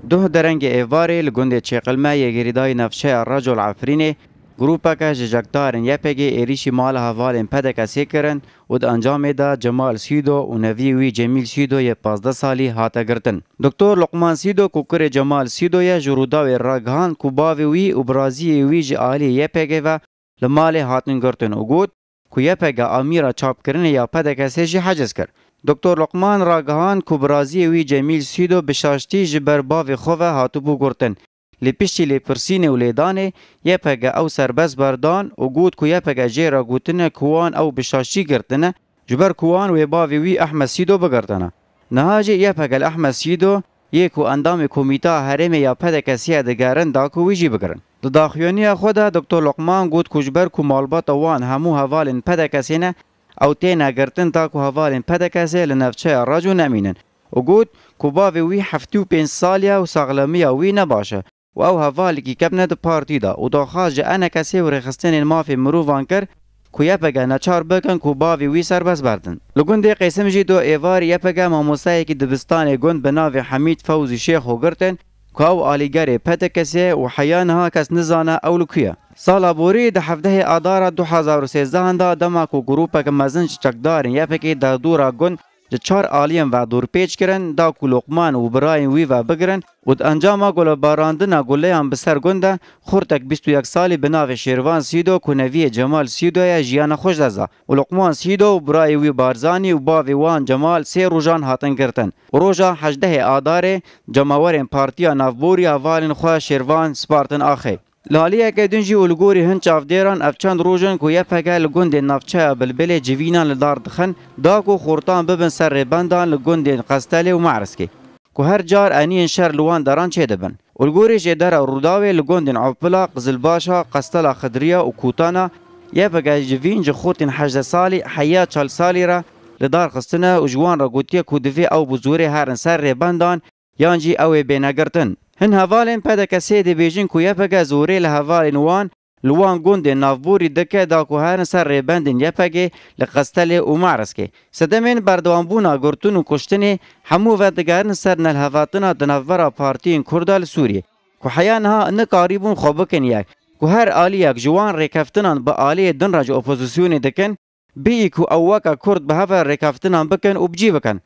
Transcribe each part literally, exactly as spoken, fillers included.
Duh derengê êvarê li gundê Çêqilme yê girêdayî navçeya Reco li Efrînê, grûpeke ji cekdarên Y P G êrîşî mala hevalên P D K S'ê kirin û di encamê de Cemal Sîdo û neviyê wî Cemîl Sîdo yê pazdeh salî hate girtin. Doktor Luqman Sîdo ku kurê Cemal Sîdo ye, ji Rûdawê ragihand ku bavê wî û biraziyê wî ji aliyê Y P G ve li malê hatin girtin û got ku Y P G amîra çapkirinê ya P D K S'ê jî heciz kir. Doktor Luqman ragihand ku biraziyê wî Cemîl Sîdo bi şaştî ji ber bavê xwe ve hatibû girtin. Lê piştî lêpirsînê û lêdanê Y P G ew serbest berdan û got ku Y P G jê re gotine ku wan ew bi şaştî girtine, ji ber ku wan wê bavê wî Ehmed Sîdo bigirtana. Niha jî Y P G li Ehmed Sîdo yê ku endamê Komîteya Herêmê ya P D K S'ê ye digerin da ku wî jî bigirin. Di daxuyaniya xwe de Doktor Luqman got ku ji ber ku malbata wan hemû hevalên P D K S'ê ne, ew têne girtin ta ku hevalên P D K S'ê li navçeya Reco nemînin û got ku bavê wî heftê û pênc salî ye û saxlemiya wî ne baş e û ew hevalekî kevne di partî de û daxwaz ji E N K S'ê û rêxistinên mafê mirovan kir ku Y P G neçar bikin ku bavê wî serbest berdin. Li gundê Qêsim jî do êvarî Y P G mamosteyekî dibistanê gund bi navê Hemîd Fewzî Şêxo girtin ku ew alîgerê P D K S'ê ye û heya niha kes nizane ew li ku ye. Sala borî di hevdehê Adara du hezar û sêzdeh de dema ku grûpeke mezin ji çekdarên Y P G'ê derdora gund ji çar aliyên ve dorpêç kirin, da ku Loqman û birayên wî ve bigirin û di encama gulebarandina guleyan bi ser gund de xortek bîst û yek salî bi navê Şêrvan Sîdo ku neviyê Cemal Sîdo ye jiyana xwe ji dest da û Loqman Sîdo û birayê wî Barzanî û bavê wan Cemal sê rojan hatin girtin û roja hejdehê Adarê cemawerên Partiya Navborî hevalên xwe Şêrvan spartin axê. Li aliyeke din jî û li gorî hin çavdêran ev çend roj in ku Y P G li gundên navçeya Bilbilê civînan li dar dixin, da ku xortan bibin ser rêbendan li gundên Qestelê û Me'riskê, ku her car eniyên şer li wan deran çêdibin. Û li gorî jêdera Rûdawê li gundên Opila, Qizilbaşa, Qestela Xidriya û Kûtana, Y P G civîn ji xortên hejdeh salî heya çal salî re li dar xistine û ji wan re gotiye ku divê ew bi zorê herin ser rêbendan, yan jî ew ê bêne girtin. Hin hevalên P D K S'ê dibêjin ku Y P G zorê li hevalên wan li wan gundên navborî dike da ku herin ser rêbendên Y P G'ê li Qestelê û Me'riskê. Sedemên berdewambûna girtin û kuştinê hemû vedigerin ser nelhevatina di navbera partiyên Kurda li Sûriyê, ku heya niha nikarîbûn xwe bikin yek, ku her aliyek ji wan rêkeftinan bi aliyê din re ji opozisyonê dikin, bêyî ku ew weke Kurd bi hev re rêkeftinan bikin û bi cî bikin.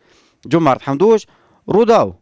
Cumart Hemdûş, Rûdaw.